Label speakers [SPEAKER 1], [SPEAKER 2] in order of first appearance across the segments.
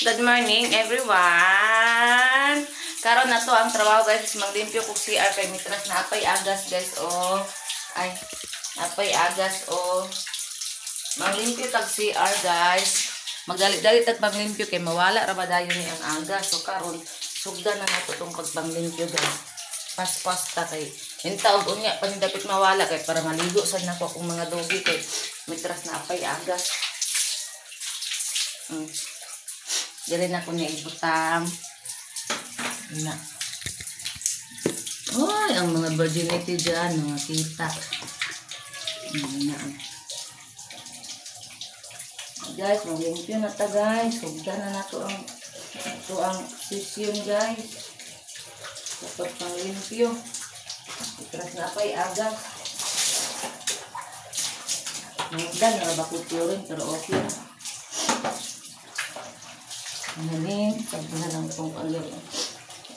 [SPEAKER 1] Good morning, everyone. Karon na to ang trabaho, guys, is maglimpyo kog CR kay mitras na apay agas, guys, oh. Ay, apay agas, oh. Maglimpyo tag CR, guys. Magdali-dali tag paglimpyo kay mawala ra ba dayon ni ang agas. So karon sugdan na nato tong pagpanglimpyo, guys. Paspas ta kay inta og unya panindapit mawala kay para maligo sad nako akong mga dogi kay mitras na apay agas. Dili na ko niya ibutang. Na. Oy, ang mga virginity dyan, mga kita. Na. Guys, maglimpyo na ta, guys. Sugdan na nato ang ito ang session, guys. Dapat panglimpyo. Itras na pa'y agas. Nangdan na ba ko rin, pero okay na. Nanin, sabi na lang itong alor.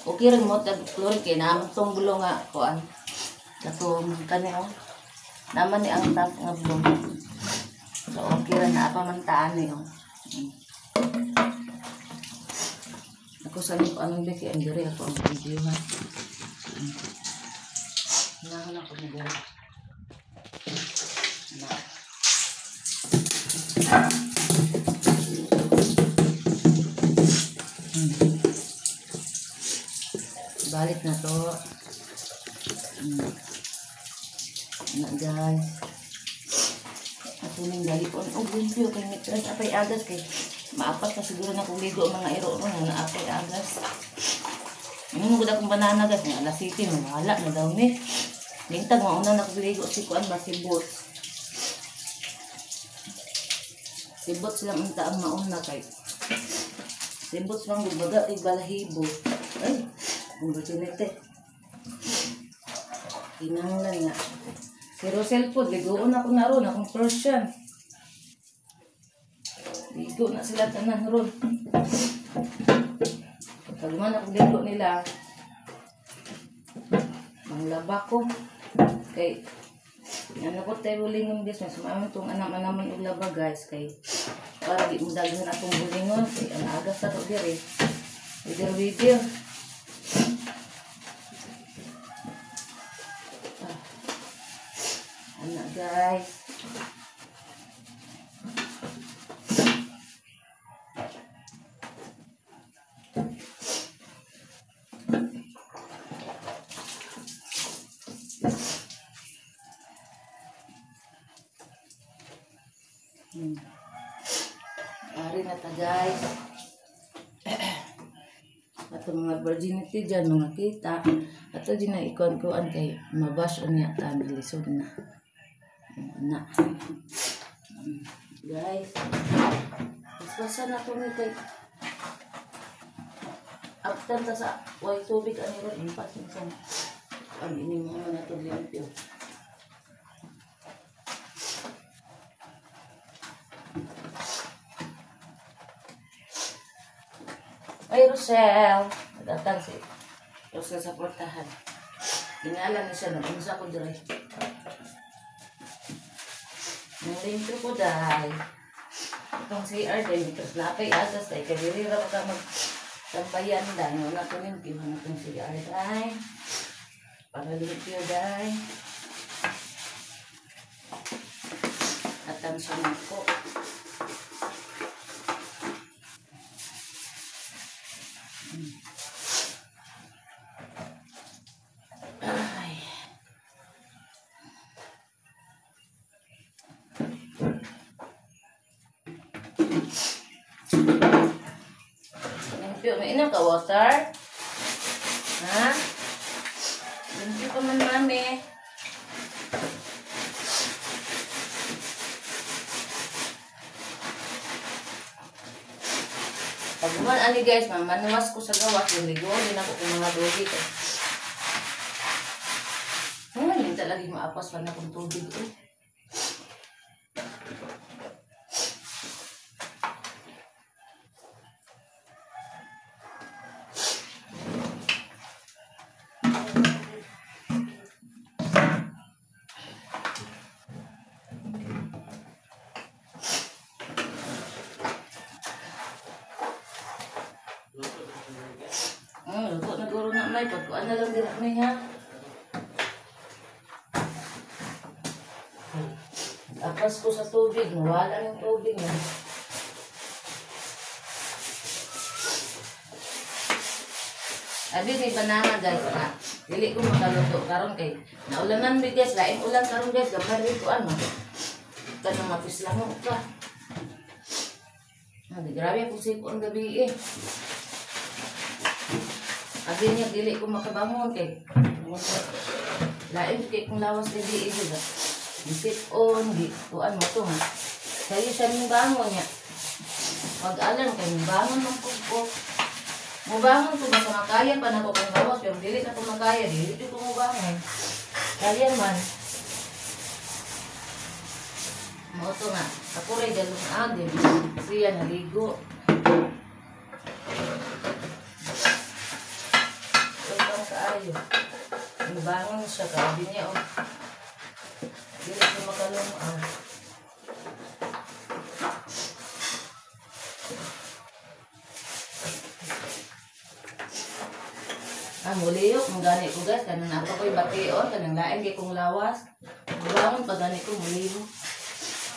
[SPEAKER 1] Okay rin mo, tag-chlorine, kaya naman itong bulo nga, kuan. Katong kani, oh. Naman ni ang tap nga bulo. So, okay rin na, apamantaan ni, oh. Ako sa ko anong biki, ang diri ako ang video, ha. Nahan ako na diri. Na. Balik na to. Na, guys. Ato ning galipon. Oh, limpyo kay mitras apay agas kay maapas na siguro na kung ligo ang mga iro ron na apay agas. Ano mo akong banana, guys, nga alas 7 mawala na daw ni. Lintag mauna na kung ligo si kuan ba si Boots. Si Boots lang unta ang mauna kay. Si Boots lang gubaga kay balahibo. Ay, opportunity. Kinahanglan nga. Si Rosel po, ligoon ako na ron, akong Persian. Ligo na sila tanan ron. Pag man ako ligo nila, manglaba ko. Kay, ano ko tayo bulingon, guys. Mas maamon itong anak-anaman og laba, guys. Kay, para di mo daghan atong bulingon. Kay, ang agas na to diri. Widir-widir. Anak, guys. Ari na ta, guys. Ato mga virginity dyan, mga kita. Ato din na ikon-kuan kay mabash unya ta, lisod na. Na. Guys, paspasan na ito ni kay after ta sa way tubig ani ron impas minsan. Ang ini mo na to limpyo. Ay, Rosel, datang si Rosel sa portahan. Ginala ni siya nag-unsa ko dire. Nalimpyo ko dahil itong CR dahil mitos lapay agas dahil kadiri ra ka magtambayan dahil wala ko limpyo na itong CR dahil para limpyo dahil at ang sunod ko. Ay. Limpyo, may inom ka water? Ha? Limpyo ka man, mami. Pag man, ani guys, mamanuwas ko sa gawas, yung ligoon din ako kung mga dogi ko. Ay, hindi lagi maapas pa na akong tubig. Eh. Gamay pagkuan na lang dira ni ha. Tapas ko sa tubig, nawala ng tubig na. Abi ni banana guys ha. Dili ko makaluto karon kay naulanan mi guys, laing ulan karon guys, gamay rin ko ano. Kanang mapislango ka. Ay, grabe akong sipon gabi eh. Abi niya dili ko makabangon kay lain kay kung lawas gabi eh diba. Sipon gi kuan mo to ha. Sayo siya ning bangon niya. Pag-alarm kay bangon man ko. Mubangon ko basta makaya pa nako kung gawas pero dili na ko makaya, dili jud ko mubangon. Kaya man. Mo to nga, ako ray galong agi. Siya naligo. Welcome kaayo. Mubangon siya kabi niya oh. Dili ko makalung-ang. Ah, muliyok, manggani ko guys, kanang ako ko'y bation, kanang lain kay kong lawas. Mubangon pa gani ko, mulihok.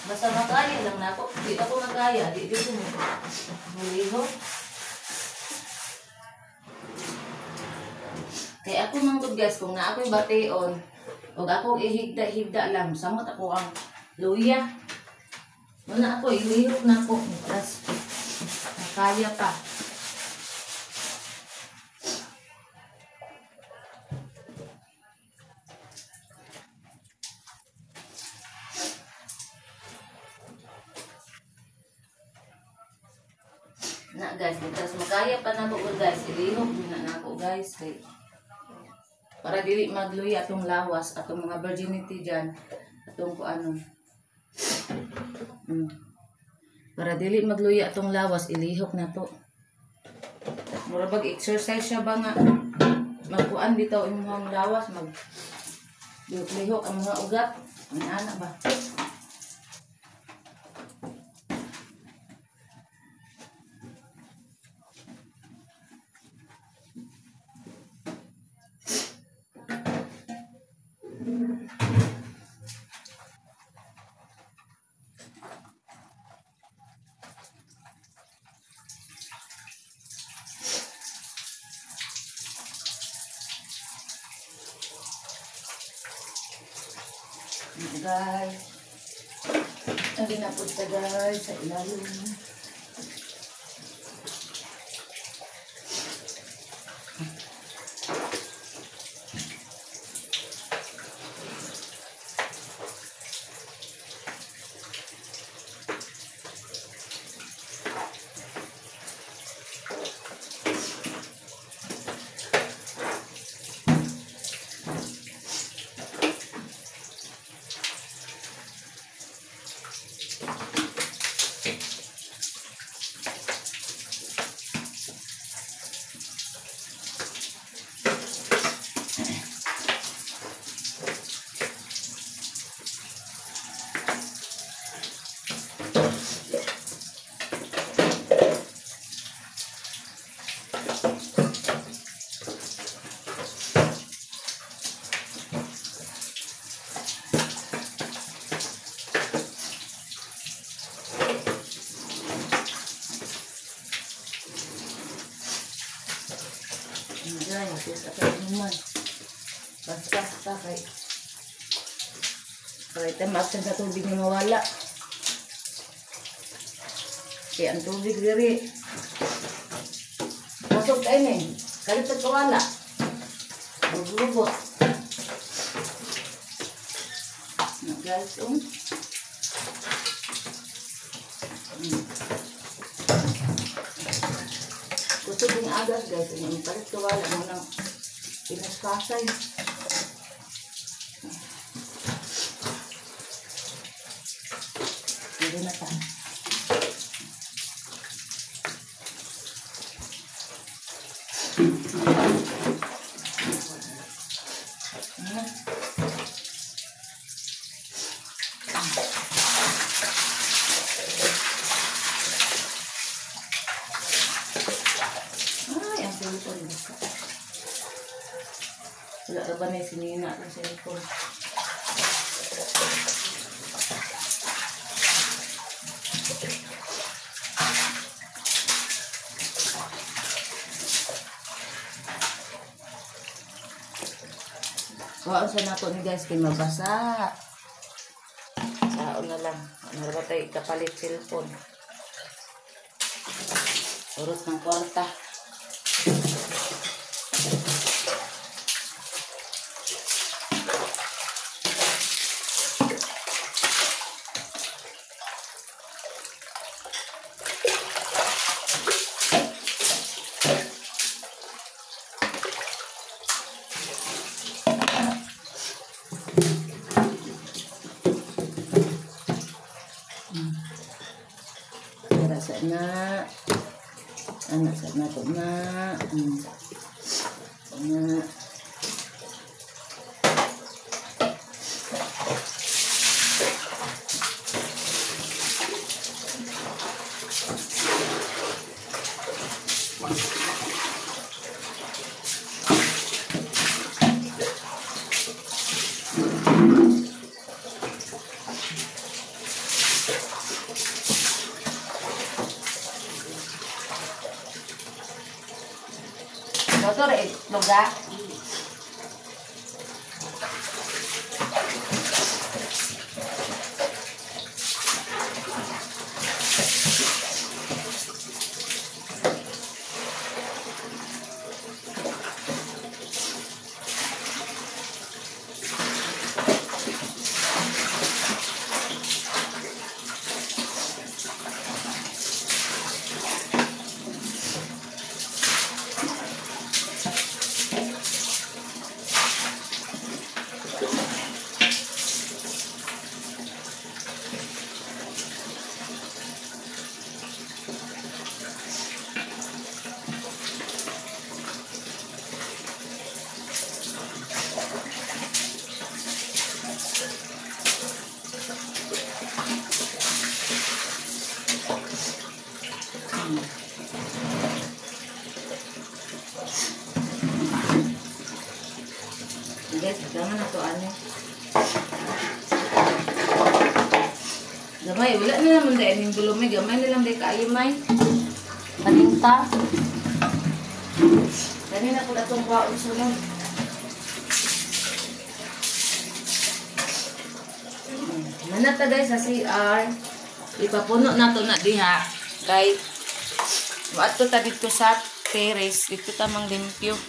[SPEAKER 1] Basta makaya lang nako, di ako makaya, di dito mo. Mulihok. Kaya ako manggod guys, kung na ako'y bation, og ako ihigda-higda lang, samot ako ang luya. Muna ako, ilihok na ako. Tapos, makaya pa. Na guys, tapos makaya pa na ko guys, ilihok na nako guys kay para dili magluya atong lawas, atong mga virginity diyan, atong kuano. Para dili magluya atong lawas, ilihok na to. Mura bag exercise siya ba nga magkuan bitaw imong lawas, mag lihok ang mga ugat, ang ana ba. Guys, hindi na punta guys sa ilalim. Basta pa kay para itamaksan sa tubig na mawala. Kaya ang tubig diri pasok tayo eh. Kalit sa kawala. Maglubot. Guys, oh. Kusog yung agas guys. Yung palit kawala mo nang pinaspasay. Dito na ta. Ay, ang cellphone basta. Wala ra ba na sinina akong cellphone. Kuhaan sa nato ni guys kay mabasa. Saon na lang. Ano ba tayo kapalit cellphone? Urot ng kwarta. Sa na anak sa na to na na Doctor, itlog ha? Guys, gamay na to ano. Gamay, wala na naman dahil yung gulumay. Gamay na lang dahil kaayo may. Paninta. Ganina po na itong kwaon sunod. Manata guys sa CR. Ipapuno na to na diha. Kay wato ta dito sa terrace. Dito ta mang limpyo.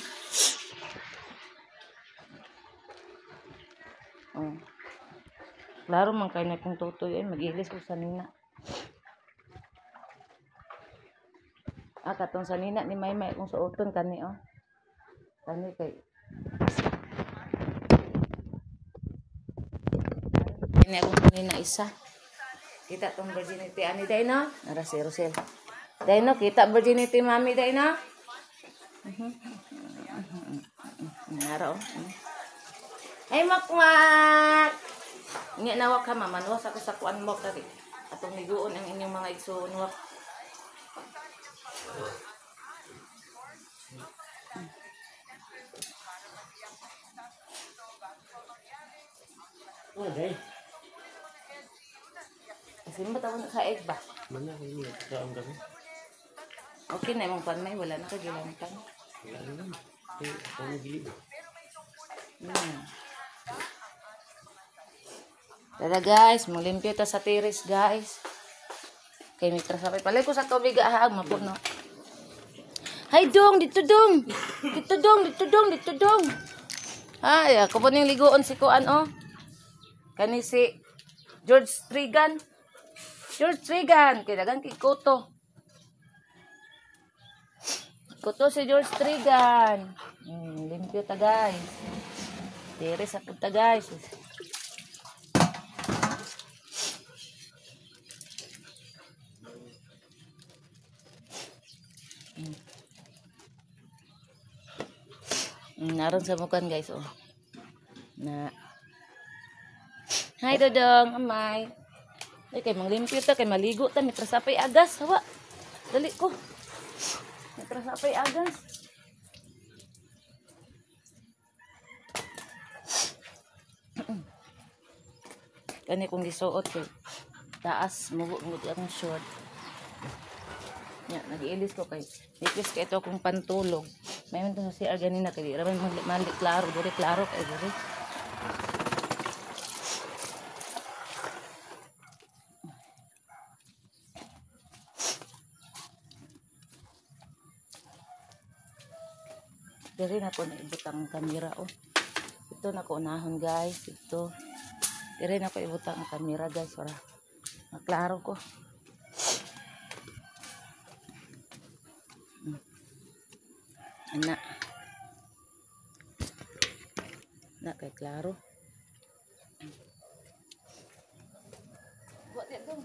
[SPEAKER 1] Oh. Klaro man kay na kung tutoy ay mag-ilis ko sa nina. Ah, katong sa nina ni Maymay kung suoton kani oh. Kani kay kani akong nina isa. Kita tong virginity ani day no? Nara si Rosel. Day no, kita virginity mami day no? Nara oh. Ay makmak. Nya nawak ka mama, manuwas ako sa kuan mo kari. Atong liguon ang inyong mga igsuon wak.
[SPEAKER 2] Okay.
[SPEAKER 1] Kasi ba tawon sa egg ba?
[SPEAKER 2] Mana ini kaon kami.
[SPEAKER 1] Okay na imong pan may wala na kay gilantan.
[SPEAKER 2] Wala na. Eh, ako gili.
[SPEAKER 1] Tara guys, mulimpyo ta sa tiris guys. Kay mitra sa palay ko sa tubig ahag mapuno. Hay dong, dito dong. Dito dong, dito dong, dito dong. Ay, ako po ning liguon si kuan oh. Kani si George Trigan. George Trigan, kay dagan kay kuto. Kuto si George Trigan. Limpyo ta guys. Tiris sa punta guys. Naron sa mukan guys oh. Na. Hi Dodong, amay. Ay kay manglimpyo ta kay maligo ta mitra sapay agas hawa. Dali ko. Mitra sapay agas. Kani kong gisuot kay taas mugo ang short. Nya nag-ilis ko kay nipis kay ito akong pantulog. May man to sa CR ganina kay di ra man mali klaro diri, klaro kay diri. Diri na ko naibutang ang kamera oh. Ito na ko unahon guys, ito. Diri na ko ibutang ang kamera guys para maklaro ko. Ana. Na kay klaro. Buat dong.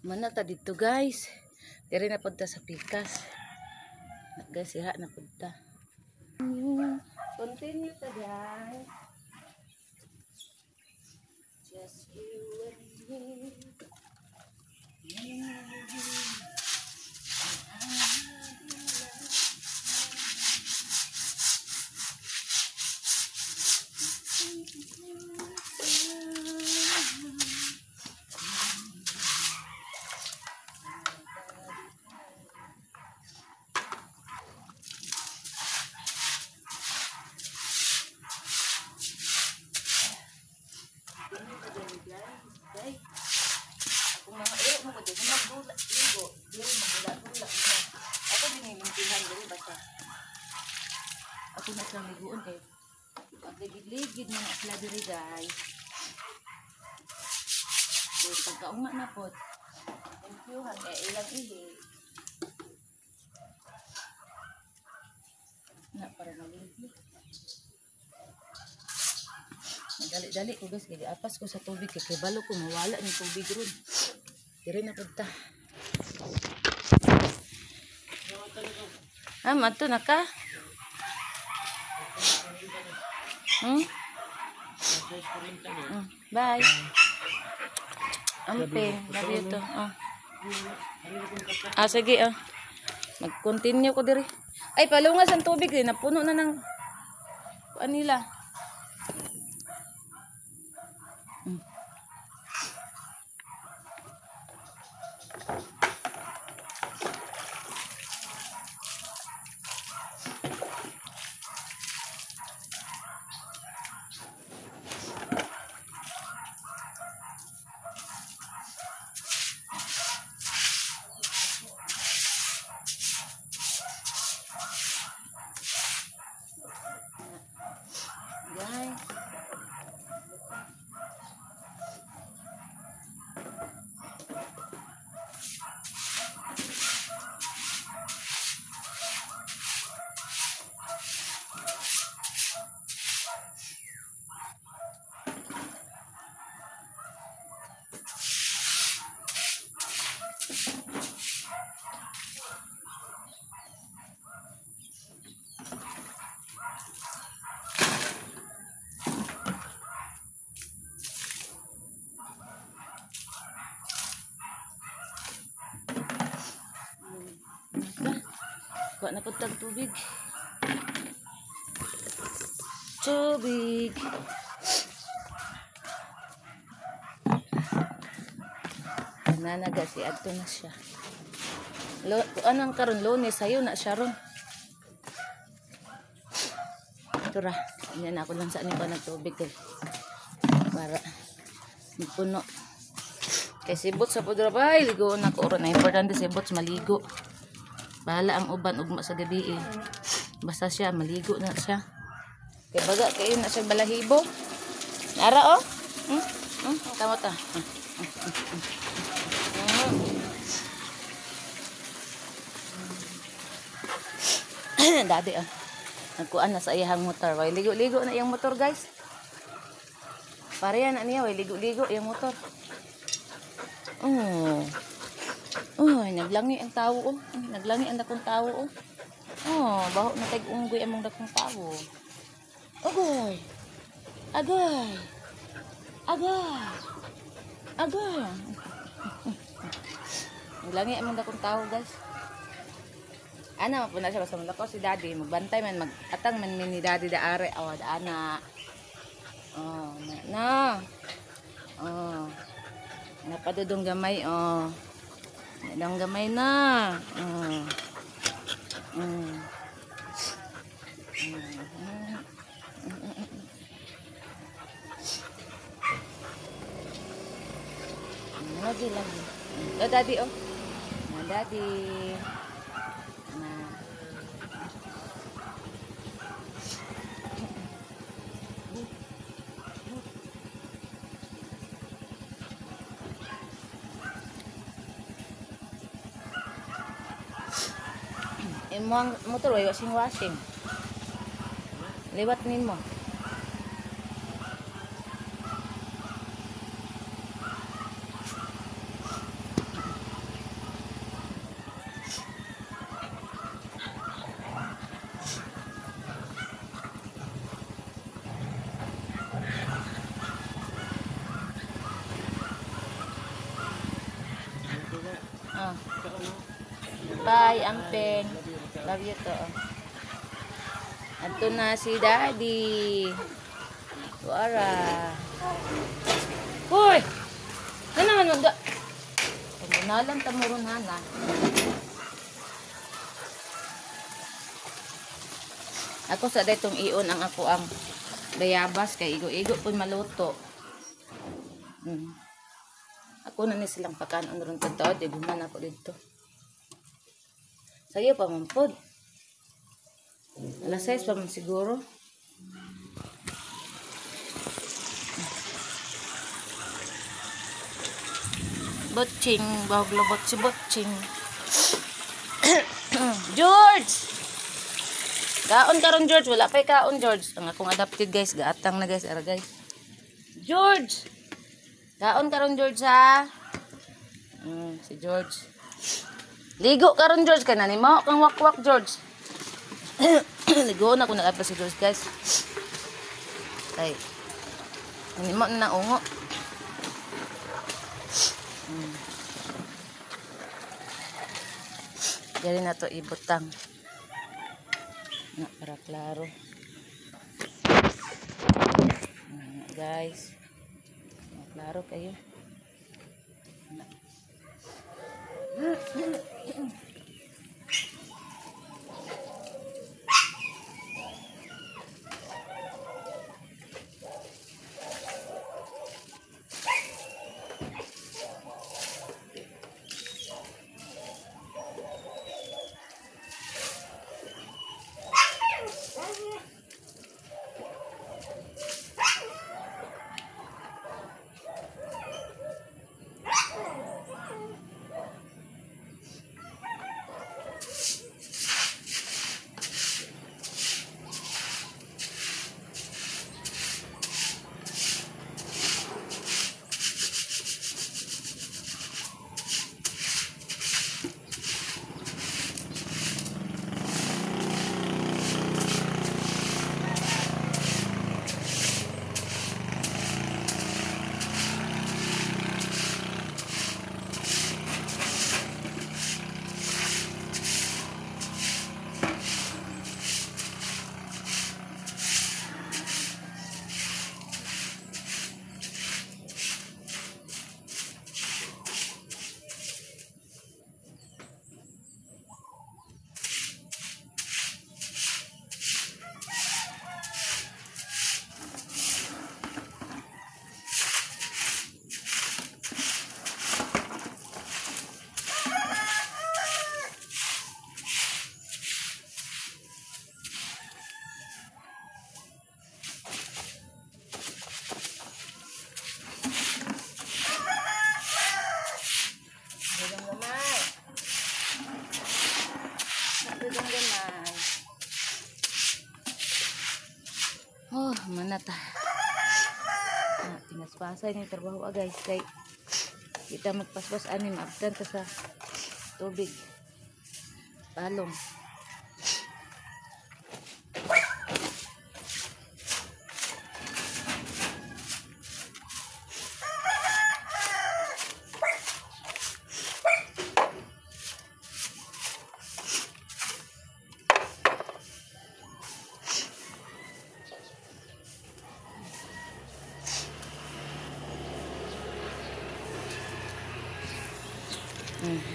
[SPEAKER 1] Mana ta dito guys. Diri na punta sa pikas. Guys, iha na punta. Continue ta guys. Just you and me. Ako na siyang liguon kay pagligid-ligid mga sila diri guys. So, pagkaunga na po, thank you hanggang ilang ihi. Na para maligid. Madali-dali ko guys, kaya apas ko sa tubig kay balo ko mawala ni tubig ron. Diri na punta. Ah, mato na ka? Hmm? Bye. Amping, love you to. Oh. Ah, sige, oh. Mag-continue ko diri. Ay, palungas ang tubig eh. Napuno na ng kuan nila. Kuha na pud tag tubig. Tubig. Nanaga si adto na siya. Anong karon Lunes sayo na siya ron. Tura, yan ako lang sa ano pa nagtubig kay para puno. Kay sibot sa pudra bay, ligoon ako ron. Na importante sibot maligo. Bahala ang uban ugma sa gabi eh. Basta siya maligo na siya. Kay baga kayo na siya balahibo. Nara oh. Tama ta. Daddy ah. Nagkuan na sa iyang motor. Way ligo-ligo na iyang motor, guys. Pareha na niya, way ligo-ligo iyang motor. Oh. Oh, naglangi ang tawo oh. Naglangi ang dakong tawo oh. Oh, baho na tag unggoy among dakong tawo. Agoy. Agoy. Agoy. Agoy. Naglangi among dakong tawo, guys. Ana man po na siya basta malakaw si daddy, magbantay man, magatang man ni daddy daare. Oh, daana. Oh, na na. Oh. Napadudong gamay oh. Nadong gamay na. Oh. Lagi lagi. Oh, daddy oh. Na daddy. Imong motor way washing washing. Liwat nimo. Ah. Bye, amping. Love you to. Ato na si daddy. Tuara. Hoy! Ano naman magda? Tumunalan tamuron hana. Ako sa datong ion ang ako ang bayabas kay igo-igo pud maluto. Ako na ni silang pagkanon ron kadto, di guman ako didto. Sayo pa man pod. Alas 6 pa man siguro. Botching, bahog si botching. George! Kaon karon George, wala pa'y kaon George. Ang akong adopted guys, gaatang na guys, ara guys. George! Kaon karon George ha. Si George. Ligo karon George kay nani mo kang wakwak George. Ligo na ko nagapa si George guys. Ay. Nani mo na ungo. Dali na to ibutang. Na para klaro. Guys. Klaro kayo. Na. Ana ta. Tingaspasay ni trabaho guys kay kita magpaspas ani maabtan ta sa tubig. Balong.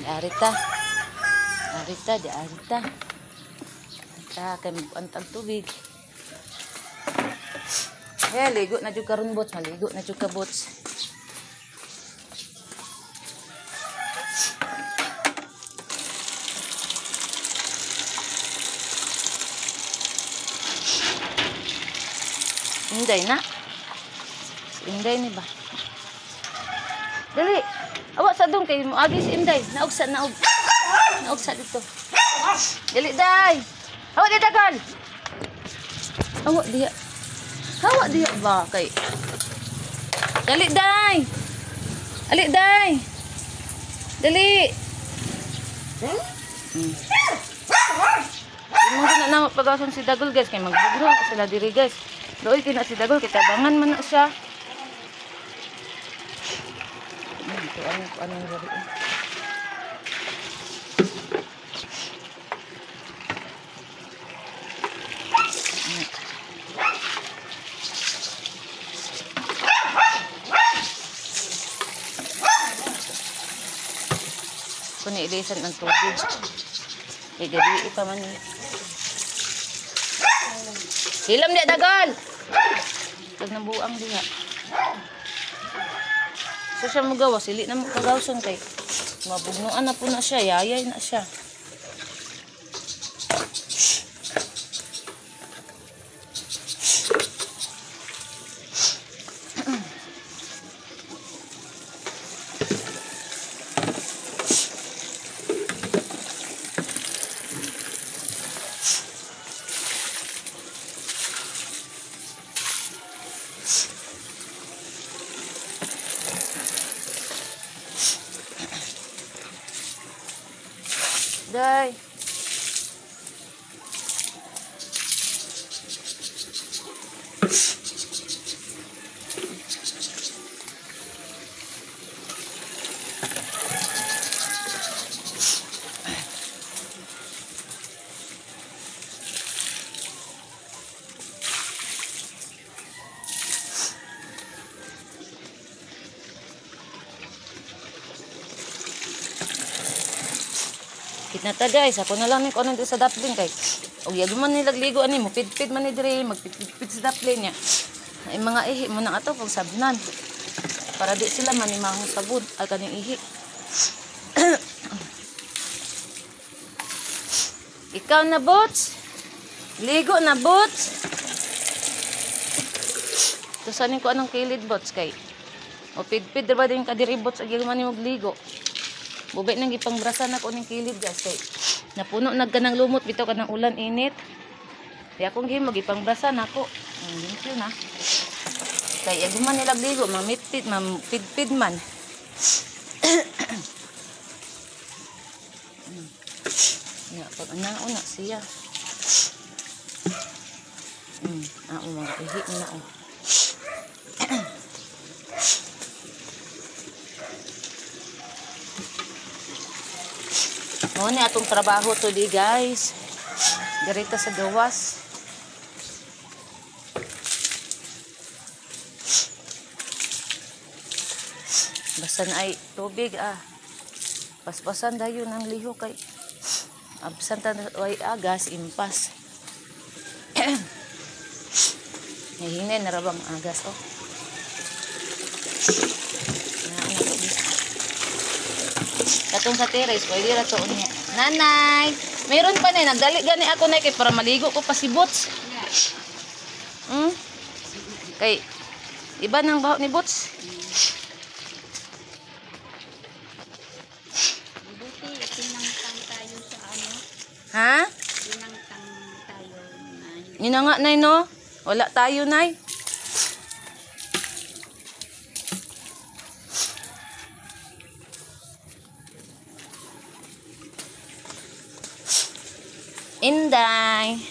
[SPEAKER 1] Arita. Arita, di arita. Ta kay magantag tubig. Eh, ligo na jud karon bots, maligo na jud ka bots. Inday na. Inday ni ba? Dali. Awa sa dong kay moagi si Inday. Naugsa naug. Naugsa dito. Dali day. Awa di tagal. Awa diya. Hawa diya ba kay. Dali day. Ali day. Dali. Imo na na pagason si Dagol guys kay magbugro sila diri guys. Doy kina si Dagol kay tabangan man na siya. Ito anong gari. Kung ilisan ang tubig. Kay gabi pa man. Hilam diya Dagol. Pag nabuang diha. So siya magawa, sili na mo kagawson kay mabugnuan na po na siya, yayay na siya. Day. Kita ta guys, ako na lang ni kuno sa daplin kay. Og yag man ni lagligo ani mo pidpid man ni diri, magpidpid sa daplin niya. Ay mga ihi mo nang ato pag sabnan. Para di sila manimahong sabon ay kaning ihi. Ikaw na bots. Ligo na bots. Tusanin ko anong kilid bots kay. O pidpid ra ba din ka diri bots ag man ni magligo. Bubay nang gipangbrasan ako ning kilid guys kay napuno nag kanang lumot bitaw kanang ulan init. Di akong gihimo gipangbrasan ako. Thank you na. Kay ag man nila ligo, mamitpid, mamipidpid man. Ya pag anao na siya. Ao mga ihi na oh. Mo ni atong trabaho today guys. Direta sa gawas. Basta na ay tubig ah. Paspasan dayon ang liho kay absent ay agas impas. Nahinay na ra bang agas oh. Katong sa terrace, pwede ra to niya. Nanay, meron pa na nagdali gani ako nay kay para maligo ko pa si Boots. Kay iba nang baho ni Boots.
[SPEAKER 3] Buti tinangtang tayo sa ano?
[SPEAKER 1] Ha?
[SPEAKER 3] Tinangtang tayo na.
[SPEAKER 1] Yun na nga nay no. Wala tayo nay. Inday.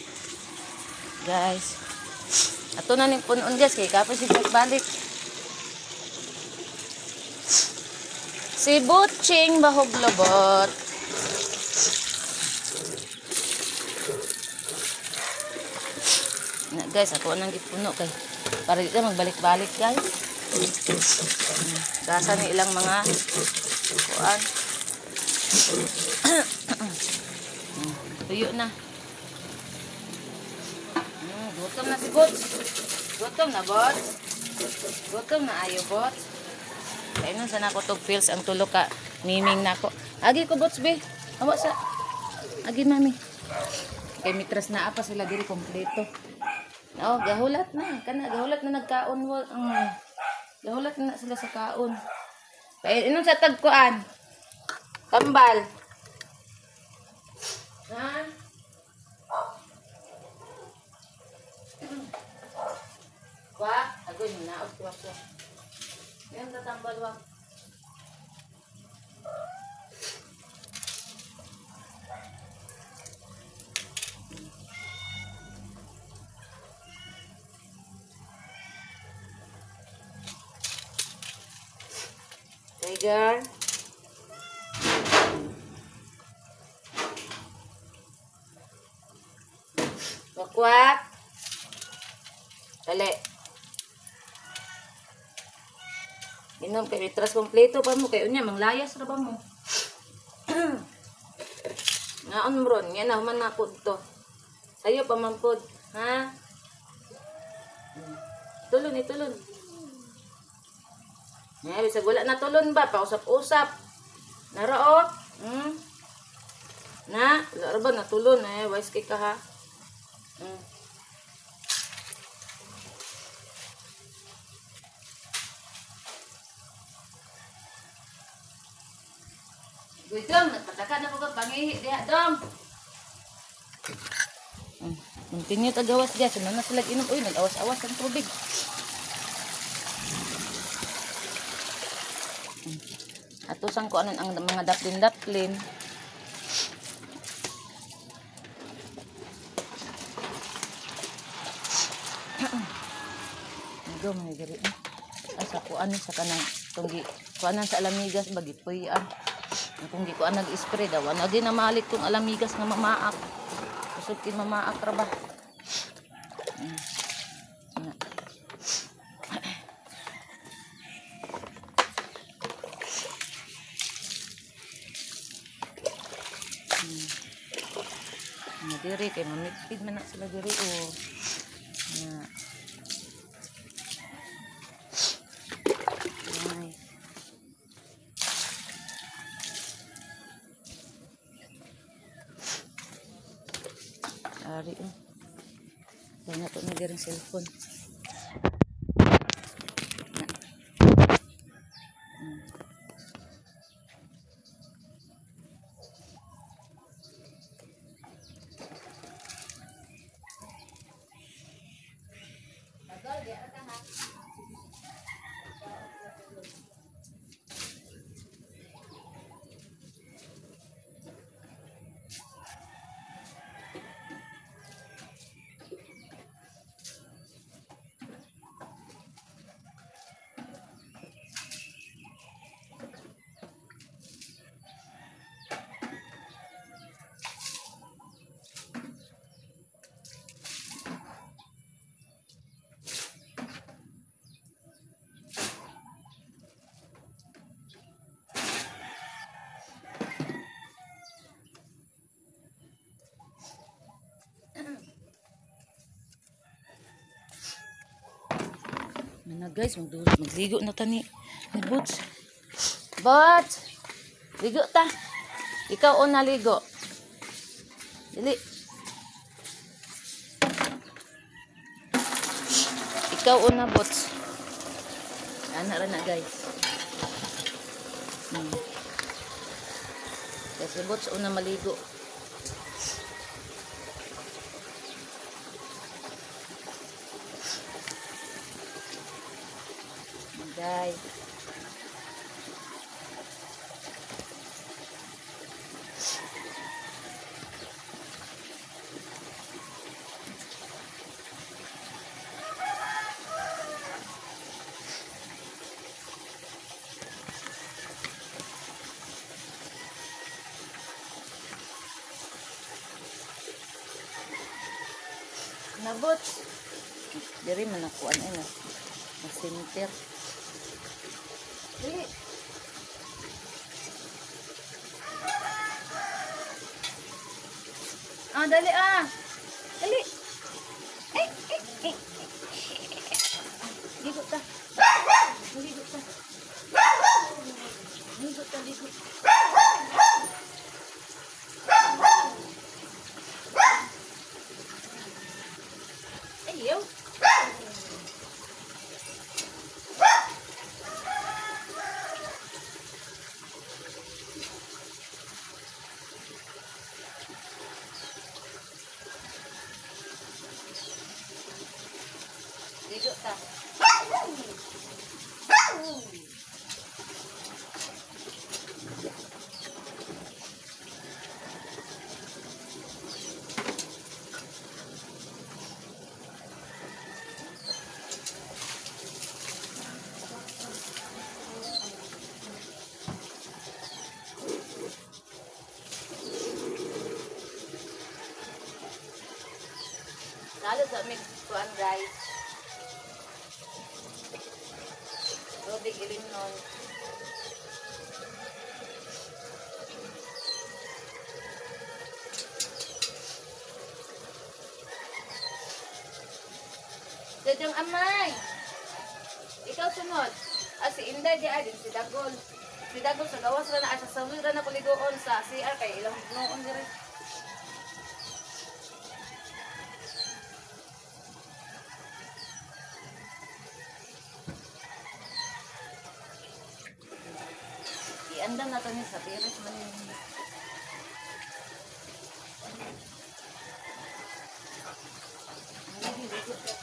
[SPEAKER 1] Guys. Ato na ning punon guys kay kapos si Jack balik. Si Butching bahog lobot. Na guys, ato nang gipuno kay para di ta magbalik-balik guys. Gasa ni ilang mga kuan. Tuyo na. Gutom na si Butch. Gutom na, Butch. Gutom na ayo, Butch. Kainon sa nako tog pills ang tulo ka miming nako. Agi ko, Butch, be. Awa sa. Agi, mami. Kay mitras na apa sila diri kompleto. Oh, gahulat na. Kana gahulat na nagkaon. Gahulat na sila sa kaon. Kay inom sa tagkuan. Tambal. Ha? Wa, agoy naot ko ako. Yan tatambal wa. Tiger. Wakwak. Dali. Inom kay litras kompleto pa mo kay unya manglayas ra ba mo. Ngaon ron, nga na human na pud to. Sayo pa man pud, ha? Tulon ni tulon. Nga bisag wala na tulon ba, pausap-usap. Nara oh. Na, wala ra ba natulon eh, wise kay ka ha. Uy, dong, nagpataka na po ka pangihi diha, dong. Continue tagawas diha, sunod na sila inom. Uy, nag-awas-awas ang tubig. Atusan ko anon ang mga daplin-daplin. Go mga diri. Asa ko ano sa kanang tunggi kuanan sa alamigas bagi puy-an. Kung di ko ang nag-spray daw, ano din na malik tong alamigas nga mamaak. Kusog kin mamaak ra ba. Nga diri kay mamigpid man na sila diri oh. Nga. Nice. Ari oh. Wala to na diri cellphone. Mana guys, magligo na ta ni Butch. Butch, ligo ta. Ikaw una ligo. Dili. Ikaw una, Butch. Ana ra na guys. Kasi Butch una maligo. Guys. Nabot. Diri man ako ano na. Na center. Dili. Ah, dali ah. Dali. Eh, eh, eh. Ligo ta. Ligo ta. Ligo ta, ligo. Ayaw. Ligo ta. Lalo sa mix kuan, guys. Tubig ilimnon. Dadyang amay. Ikaw sunod. Ah, si Inday di ay din si Dagol. Si Dagol sa gawas ra na ay sa sawil ra na kuligoon sa CR kay ilang noon diri. Iandam na to ni sa piris man yun. Ay, ligo ka.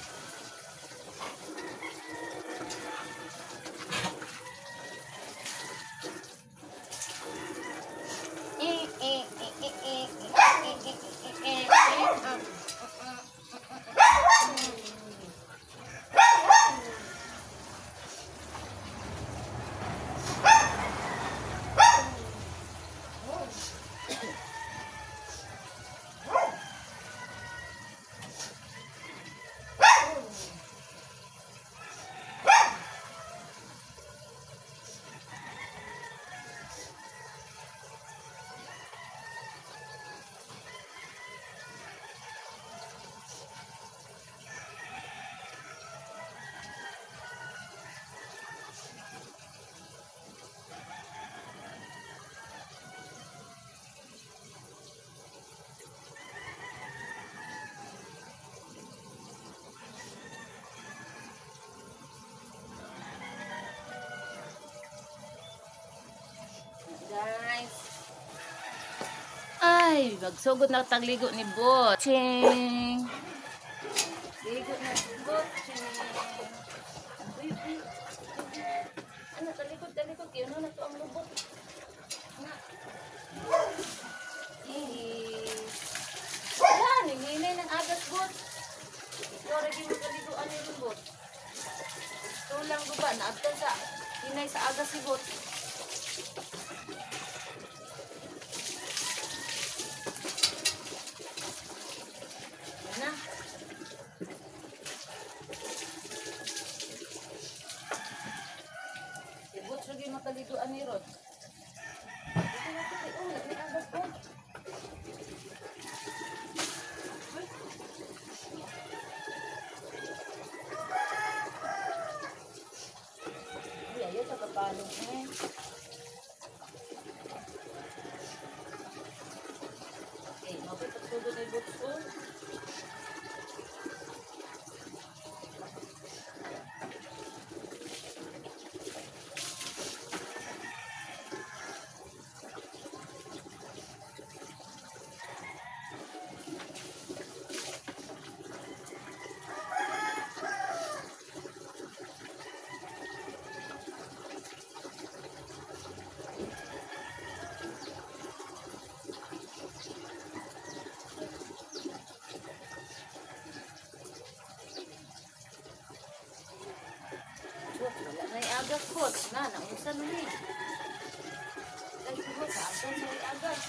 [SPEAKER 1] Eh, eh, eh, eh, eh, eh, eh, eh, eh, eh, eh. Guys. Ay, magsugod na tagligo ni Butching. Ligo na si Butching. Uy, uy. Ano, talikod, talikod. Kaya na to ang lubot. Na. Eh. Wala, nanginay ng agas, Bot. Ikaw, lagi mo kaliguan ni Bot. Ito lang, guba. Naabtan sa hinay sa agas si Bot. Na. Si Butch lagi makaliguan ni Rod. Ito na ito. Oh, may agas po. Uy, ayaw sa kapalong eh. Okay, mapipagsugo ni Butch oh. Wala na agas po. Na, naunsa na ni. Dahil po, saan sa agas?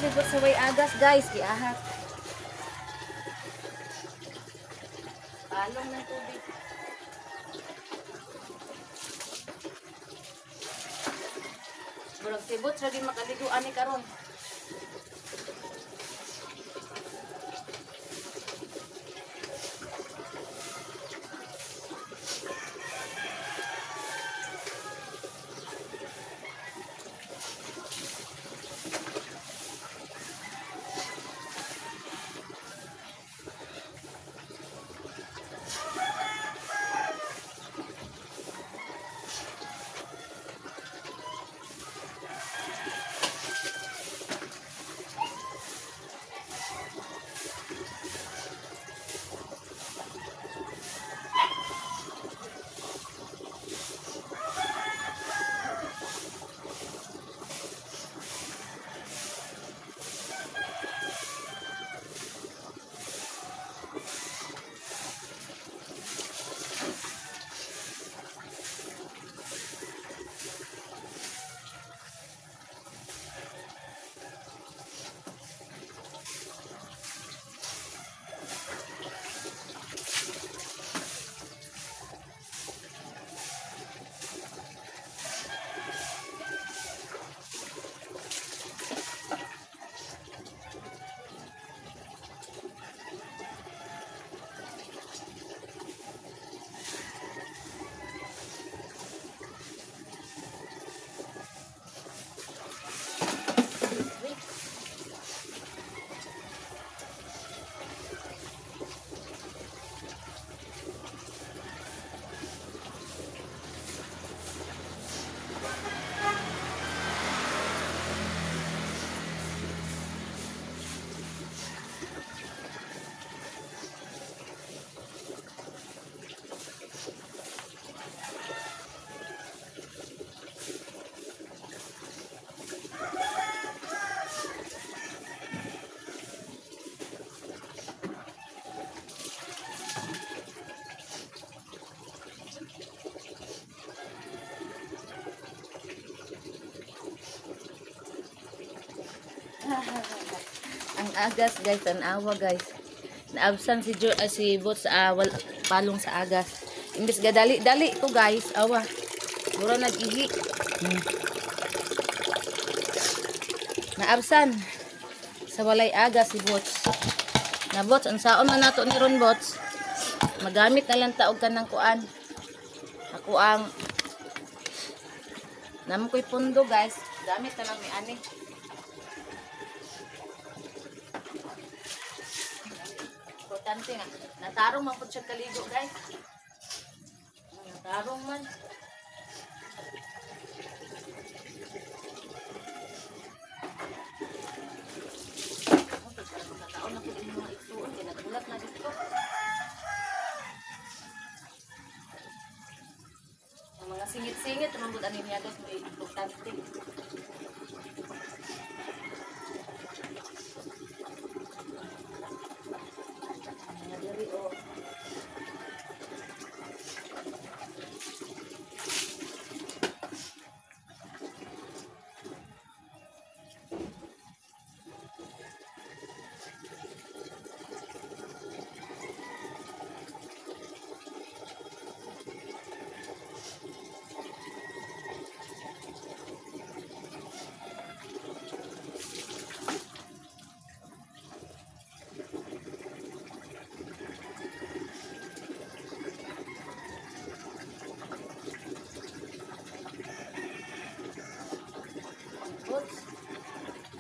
[SPEAKER 1] si Bot sa way agas, guys. Giahak. Palong ng tubig. Murag si Bot lagi makaligo ani karon. Ang agas, guys, tanawa, guys. Naabsan si si Bot sa palong sa agas. Imbes gadali dali ko, guys, awa. Mura nag-ihi. Naabsan sa walay agas si Bots. Na Bots, unsaon man nato ni ron, Bots? Magamit na lang ta og kanang kuan. Ako ang namo koy pundo, guys. Gamit na lang mi ani. Importante nga natarong man pud siya kaligo, guys. Natarong man. Okay, para makataon na pud imong mga igsuon kay nagbulat na dito. Ang mga singit-singit man pud ani niya, guys, may importante.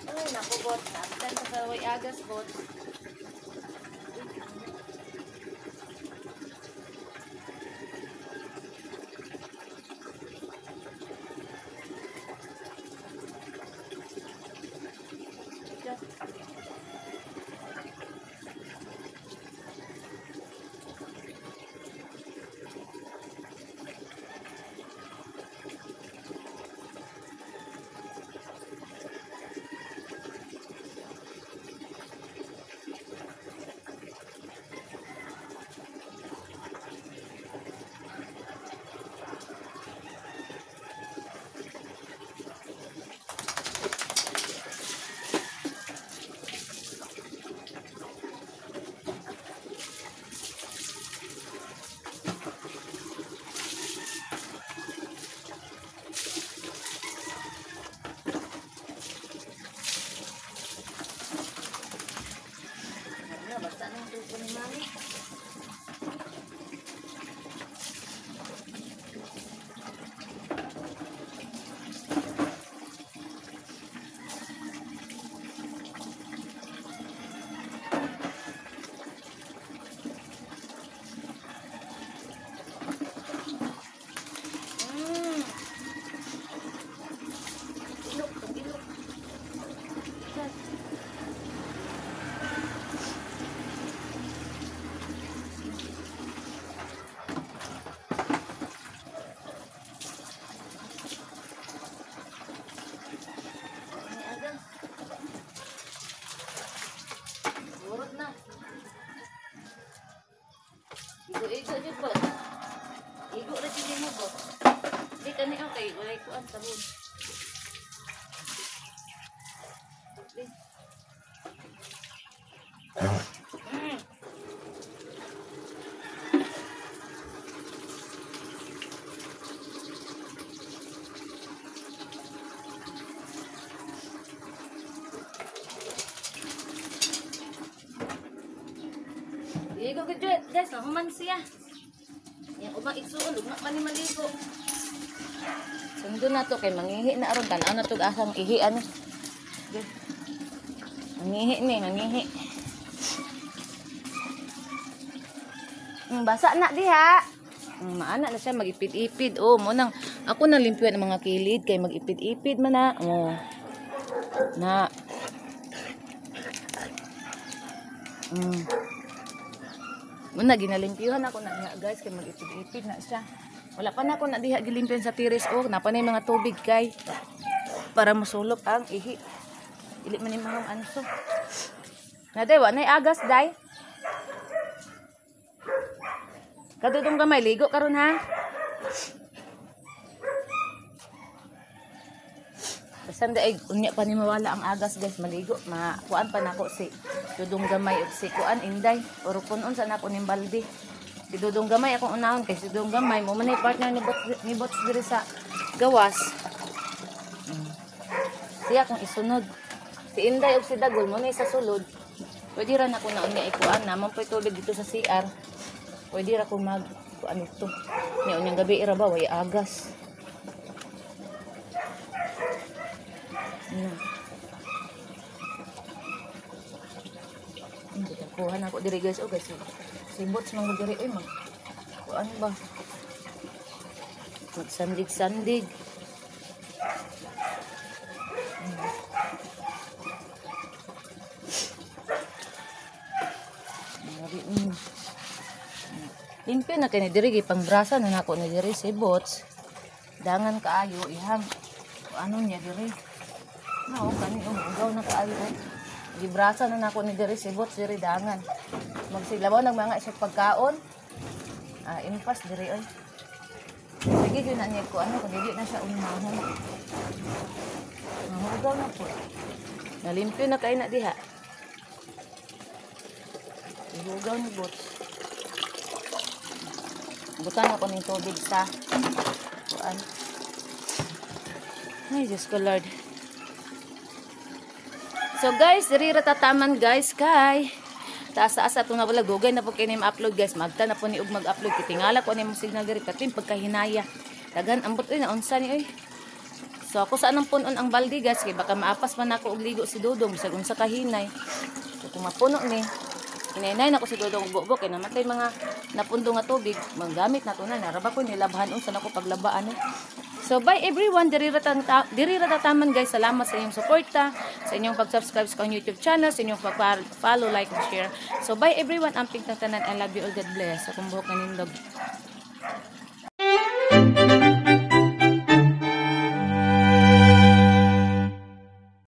[SPEAKER 1] Ay, naku, Bots. Absan ka sa way agas, Bots. Igo jud po. Igo ra jud mo bo. Di kani okay, walay kuan sabon. Di. Igo gud guys, nahuman siya. Yang ubang igsuon, ugma pa ni maligo. Sundo na to kay mangihi na aron, tan-aw na to asang ihi ani. Mangihi ni, mangihi. Basa na diha. Maana na siya mag-ipid-ipid. Oh, mo nang ako nang limpyo ang mga kilid kay mag-ipid-ipid man na. Oh. Na. Muna ginalimpyuhan ako na niya guys kay mag-ipid-ipid na siya. Wala pa na ako na diha gilimpyuhan sa tiris oh, napa na yung mga tubig kay para mosulop ang ihi. Dili man ni mahong anso. Na day wa nay agas day. Kadudong gamay ligo karon ha. Bisan day unya pa ni mawala ang agas guys, maligo makuan pa nako si Dudong gamay ug si kuan Inday. Oro kun-on sa nako ning balde. Si Dudong gamay akong unahon kay si Dudong gamay mo man partner ni Bots diri sa gawas. Siya akong isunod. Si Inday ug si Dagol mo na sa sulod. Pwede ra nako na unya ikuan na man poy tubig dito sa CR. Pwede ra ko mag kuan ito. Nya unyang gabi ra ba way agas. Na. Kuha na ako diri guys. Oh guys, si Bots man diri oy mag kuan ba? Magsandig-sandig. Limpyo na kini diri gipangbrasa na nako ni diri si Bots. Dangan kaayo ihang ano niya diri. Nao kani oh, ugaw na kaayo. Gibrasa na nako ni diri si Bots diri dangan. Magsilabaw nag mga siya pagkaon. Ah, impas diri oy. Sige gyud na niya ko ano kun dili na siya unahon. Mahugaw na po. Nalimpyo na kay na diha. Ihugaw ni Bots. Butan ako ning tubig sa kuan. Ay, Diyos ko Lord. So guys, diri ra tataman guys kay taas-taas ato nga wala dugay na po kay ni ma-upload guys. Magta na po ni og mag-upload kay tingala ko ani mong signal diri katin pagkahinaya. Daghan ambot oy na unsa ni oy. So ako sa anang punon ang balde guys kay baka maapas man ako og ligo si Dudong bisag unsa kahinay. So kung mapuno ni inaynay na ko si Dudong og bubo kay namatay mga napundo nga tubig, manggamit na to na naraba ko nilabhan unsa nako paglabaan eh. So bye everyone, diri ra tataman guys. Salamat sa inyong suporta, sa inyong pag-subscribe sa akong YouTube channel, sa inyong pag-follow, like, and share. So bye everyone, amping tanan. I love you all. God bless. Akong buhok na nindog.